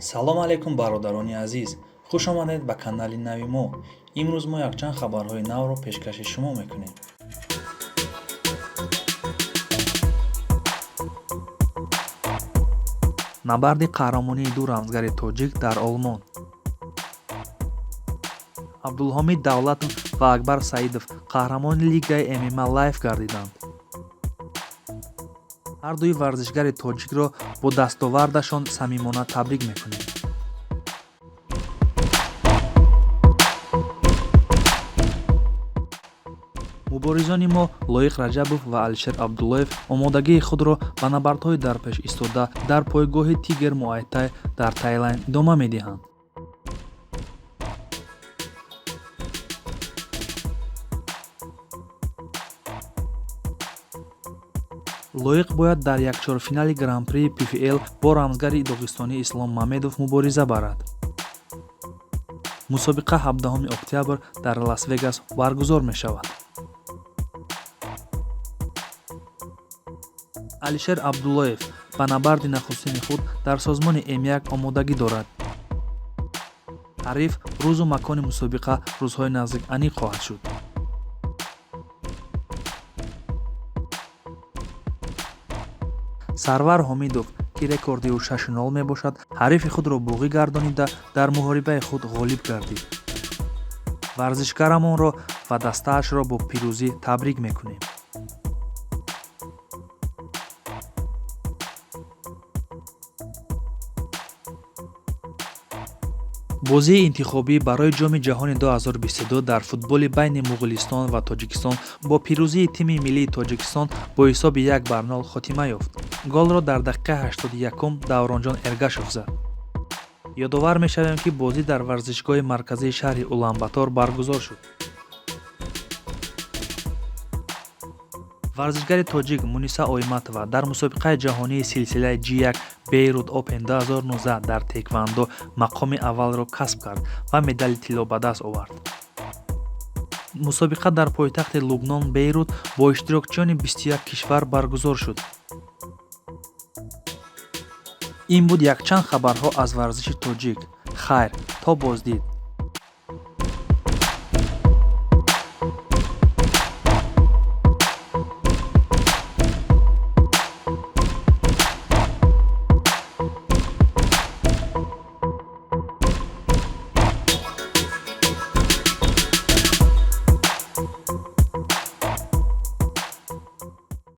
Салом алейкум, бародарони азиз, хуш омадед ба канали нави мо. Имрӯз мо якчанд хабарҳои навро пешкаши шумо мекунем. Набарди қаҳрамонии ду рамзгари тоҷик дар Олмон. Абдулҳомид Давлатов ва Акбар Саидов қаҳрамони лигаи ММА Лайф гардиданд. Ҳардуи варзишгари тоҷикро бо дастовардашон самимона табрик мекунем. Муборизони мо Лоиқ Раҷабов ва Алишер Абдуллоев омодагии худро ба набардҳои дар пеш истода дар пойгоҳи Тигер Муайтай дар Тайланд идома медиҳанд. Лоиқ бояд дар якчорфинали Гран-прии ПФЛ бо рамзгари доғистонӣ Ислом Мамедов мубориза барад. Мусобиқа 17 октябр дар Лас-Вегас баргузор мешавад. Алишер Абдуллоев ба набарди нахустини худ дар созмони М1 омодагӣ дорад. Ҳариф, рӯзу макони мусобиқа рӯзҳои наздик аниқ хоҳад шуд. Сарвар Ҳомидов, ки рекорди ӯ 6-0 мебошад, ҳарифи худро буғӣ гардонида, дар муҳорибаи худ ғолиб гардид. Варзишгарамонро ва дастаашро бо пирӯзӣ табрик мекунем. Бозии интихобӣ барои Ҷоми ҷаҳони 2022 дар футболи байни Муғулистон ва Тоҷикистон бо пирӯзии тими миллии Тоҷикистон бо ҳисоби 1-0 хотима ёфт. Голро дар дақиқаи 81 Давронҷон Эргашов зад. Ёдовар мешавем, ки бозӣ дар варзишгоҳи марказии шаҳри Уланбатор баргузор шуд. Варзишгари тоҷик Муниса Ойматова дар мусобиқаи ҷаҳонии силсилаи G1 Бейрут Опен 2019 дар теквандо мақоми аввалро касб кард ва медали тилло ба даст овард. Мусобиқа дар пойтахти Лубнон Бейрут бо иштирокчиёни 21 кишвар баргузор шуд. Ин буд якчанд хабарҳо аз варзиши тоҷик. Хайр, то боздид.